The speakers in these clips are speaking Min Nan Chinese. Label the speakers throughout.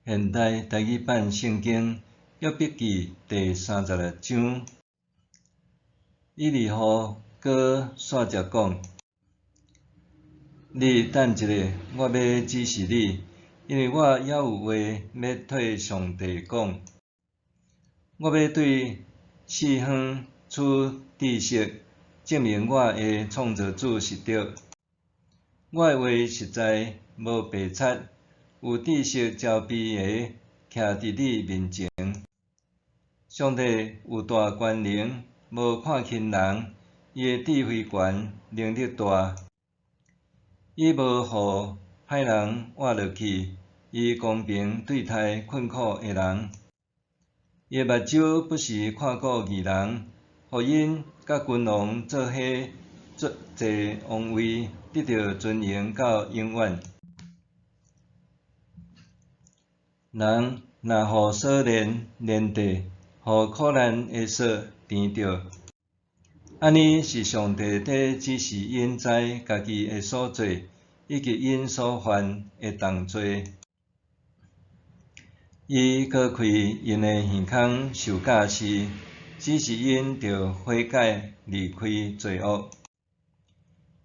Speaker 1: 現代台語版聖經約伯記第三十六章，以利戶閣煞著講：你等一下，我欲指示你，因為我猶有話欲替上帝講。我欲對四方取知識，證明我的創造主是對。我的話實在無白賊，有知識招卑的徛佇你面前。上帝有大權能，無看輕人，伊的智慧懸，能力大。伊無予歹人活落去，伊公平對待困苦的人。伊的目睭不時看顧義人，予𪜶佮君王做伙坐王位，得著尊榮到永遠。人若予鎖鏈連締，予苦難的索纏著，按呢是上帝佇指示𪜶知家己的所做，以及𪜶所犯的重罪。伊割開𪜶的耳孔受教示，指示𪜶著悔改離開罪惡。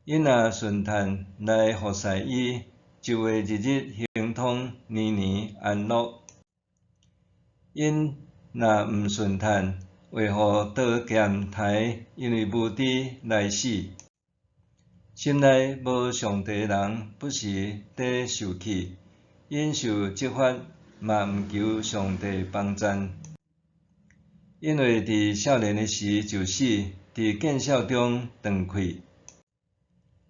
Speaker 1: 𪜶若順趁來服侍伊，就會日日亨通，年年安樂。𪜶若毋順趁，會予刀劍刣，因為無知來死。心內無上帝人，不時佇受氣，𪜶受責罰，嘛毋求上帝幫贊。𪜶會佇少年的時就死，佇見笑中斷氣。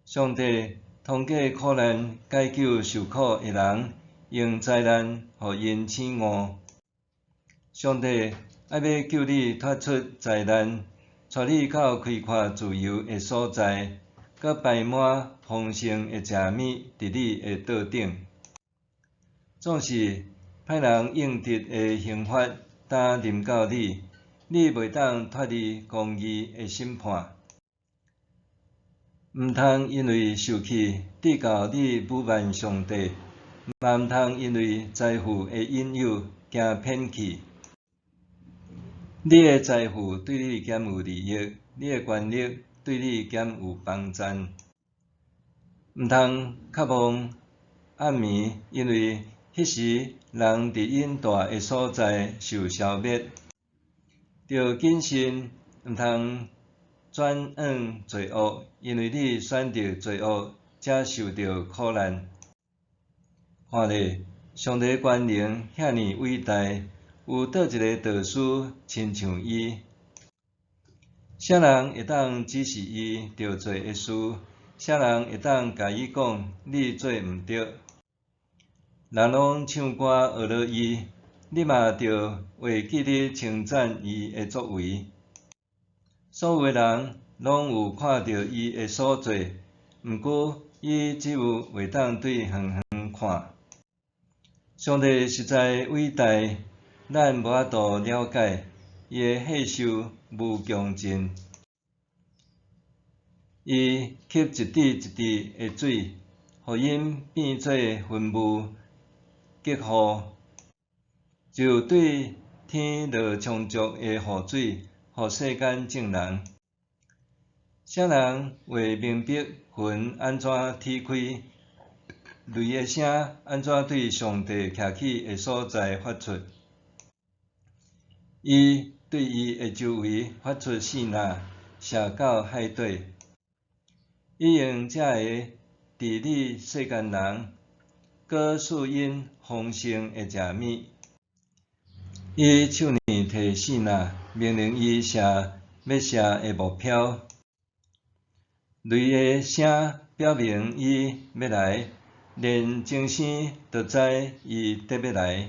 Speaker 1: 上帝通過苦難解救受苦的人，用災難予𪜶醒悟。上帝愛欲救你脫出災難，帶你到開闊自由的所在，閣排滿豐盛的食物佇你的桌頂。縱使歹人應得的刑罰擔臨到你，你袂當脫離公義的審判。毋通因為受氣，致到你侮慢上帝，嘛毋通因為財富的引誘，行偏去。你的財富對你敢有利益？你的權力對你敢有幫贊？毋通渴望暗暝，因為彼時人佇𪜶蹛的所在受消滅。著謹慎，毋通轉往罪惡，因為你選擇罪惡，才受著苦難。看咧，上帝權能遐爾偉大，有佗一个導師親像伊？啥人會當指示伊著做的事？啥人會當共伊講你做毋著？人攏唱歌學著伊，你嘛著會記得稱讚伊的作為。所有的人攏有看著伊的所做，毋過伊只有會當對遠遠看。上帝實在偉大，咱無法度了解，伊的歲數無窮盡。伊吸一滴一滴的水，予𪜶變做雲霧結雨，就對天落充足的雨水，予世間眾人。啥人會明白雲按怎起開，雷的聲按怎對上帝徛起的所在發出？伊對伊的周圍發出爍爁，射到海底。伊用這个治理世間人，閣賜𪜶豐盛的食物。伊手呢提爍爁，命令伊射欲射的目標。雷的聲表明伊欲來，連鐘聲都知伊得欲來。